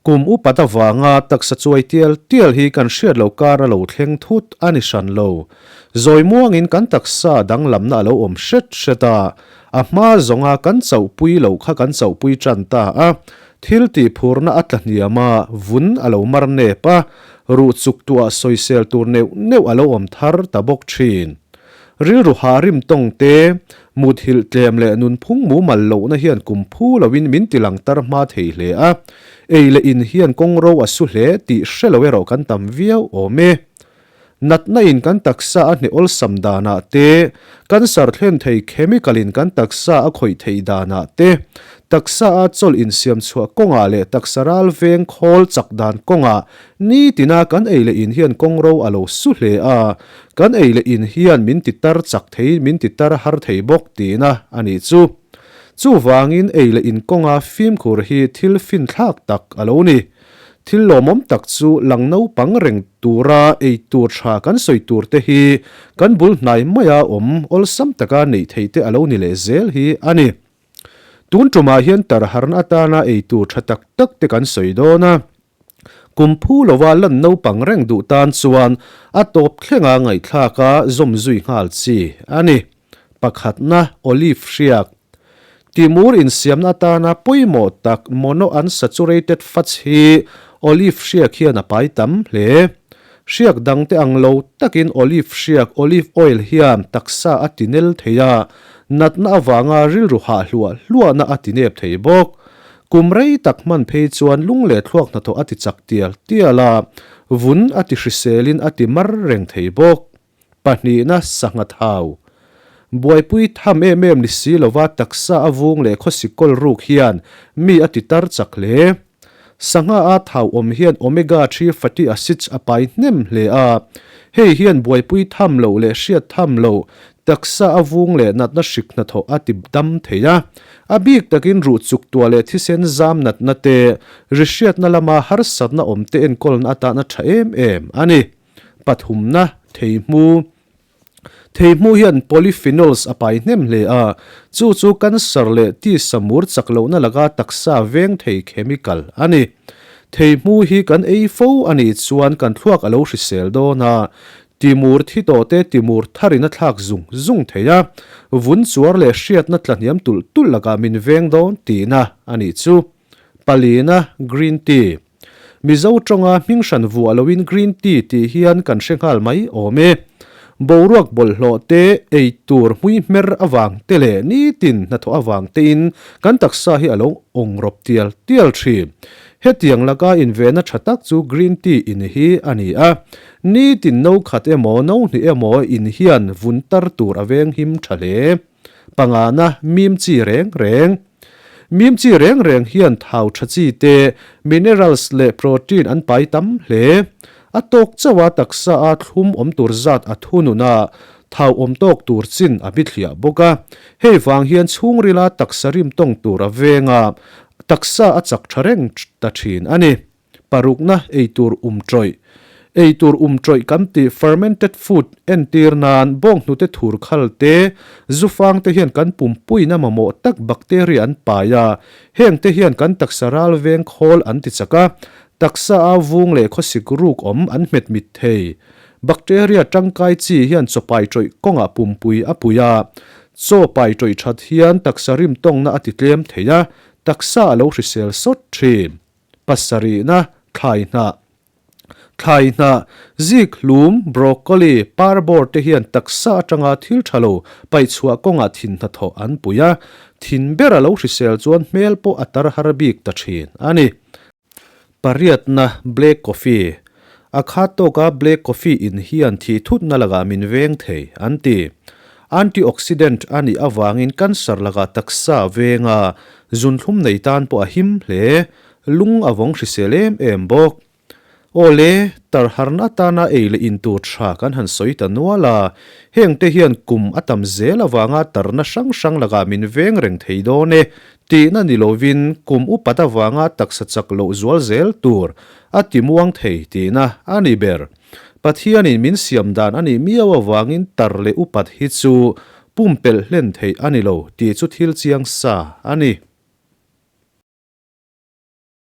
Kum upat avanga taksa chuai tial tial hi kan hriat lo kar a lo thleng thut a ni hran lo. Zawi muangin kan taksa danglamna a lo awm hret hret a, a hma zawnga kan chauhpui loh kha kan chauhpui tan ta a, thil tih phurna a tla hniam a, vun a lo mar nep a, ruh chuk tuah sawisel tur neuh neuh a lo awm thar ta bawk thin. Rilru hah rim tawng te, muthilh tlem leh nunphung mumal lohna hian kum phu loin min ti lang tar hma thei hle a, ei leh in hian kawngro a su hle tih hre lo erawh kan tam viau awm e. Natna in kan taksa a hne awlsam danah te, cancer thlen thei chemical in kan taksa a khawih theih danah te, taksa a chawlh insiam chhuah kawngah leh taksa ral veng khawl chak dan kawngah nitina kan ei leh in hian kawngro a lo su hle a, Kan ei leh in hian min ti tar chak thei, min ti tar har thei bawk tihna a nih chu. Chuvangin ei leh in kawnga fimkhur hi thil finthlak tak a lo ni. Thil lawmawm tak chu lang naupang reng tura ei tur tha kan sawi tur te hi kan bul hnai maia awm awlsam taka neih theih te a lo ni leh zel hi a ni. Tun tumah hian tar harna atana ei tur tha tak tak te kan sawi dawn a. Kum phu lova lan naupang reng duh tan chuan a tawp thlenga ngaihthlak a zawm zui nghal chi a ni. Pakhatna, Olive hriak. Timur insiamna atana pawimawh tak monounsaturated fats hi olive hriak hian a pai tam hle. Hriak dangte ang lo takin olive hriak, olive oil, hian taksa a tinel thei a, natna avanga rilru hah hluah hluahna a tinep thei bawk. Kum rei tak hman phei chuan lung leh thluak hnathawh a ti chak tial tial a, vun a ti hriselin a ti mar reng thei bawk. Pahnihna sangha thau. Buaipui tham em em ni si lova taksa a vung leh khawsik kawl ruk hian mi a ti tar chak hle. Sangha a thau awm hian omega three fatty acids a pai hnem hle a, hei hian buaipui tham loh leh hriat tham loh Taksa a vung leh natna hrik hnathawh a ti dam thei a. A bik takin ruh chuk tuah leh thisen zam natna te, ri hriatna lama harsatna awm te enkawlna atana tha em em a ni. Pathumna, Theihmu. Theihmu hian polyphenols a pai hnem hle a, chu chu cancer leh tisa mur chak lohna laka taksa veng thei chemical a ni. Theihmu hi kan ei fo a nih chuan kan thluak a lo hrisel dawn a, Timur thi tawh te Timur tharin a thlak zung zung thei a, vun chuar leh hriatna tlahniam tulh tulh lakah min veng dawn tihna a nih chu. Palina, Green tea. Mizo tawnga hming hran vuah loin green tea tih hian kan hre nghal mai awm e. Boruak bawlhhlawh te, ei tur hmui hmer avang te leh nitin hnathawh avang tein kan taksa hi a lo awng rawp tial tial thin. Hetiang laka invehna tha tak chu green tea in hi a ni a. Nitin no khat emaw no hnih emaw in hian vun tar tur a veng him tha hle. Pangana mim chi reng reng. Mim chi reng reng hian thau tha chi te, minerals leh protein an pai tam hle. A tawk chauh a taksa a thlum awm tur zat a thunun a, thau awm tawk tur chin a bithliah bawk a. Hei vang hian chhungrila taksa rim tawng tur a veng a, taksa a chak tha reng ta thin a ni. Parukna eitur um tawih. Eitur um tawih kan tih fermented food entir nan bawnghnute thur khal te, zufang te hian kan pumpuina mamawh tak bacteria an pai a, heng te hian kan taksa ral veng khawl an ti chak a, taksa a vung leh khawsik ruk awm an hmet mit thei. Bacteria tangkai chi hian chaw pai tawih kawngah pumpui a pui a, chaw pai tawih that hian taksa rim tawngna a ti tlem thei a, taksa a lo hrisel sawt thin. Pasarihna, thlai hnah. Thlai hnah, zik, hlum, broccoli, parbawr te hian taksa atanga thil tha lo paihchhuah kawngah thin hnathawh an pui a, thin ber a lo hrisel chuan hmel pawh a tar har bik ta thin a ni. Pariatna, black coffee. A khat tawka black coffee in hian thih thutna lakah min veng thei, an ti. Antioxidant a nih avangin cancer lakah taksa venga zunthlum nei tan pawh a him hle. Lung a vawng hrisel em em bawk. Awle, tarharna atana ei leh in tur tha kan han sawi ta nual a, hengte hian kum a tam zel avanga tarna hrang hrang lakah min veng reng thei dawn e tihna ni lovin kum upat avanga taksa chak loh zual zel tur a ti muang thei tihna a ni ber. Pathianin min siam dan a nih miau avangin tar leh upat hi chu pumpelh hlen theih a ni lo tih chu thil chiang sa a ni.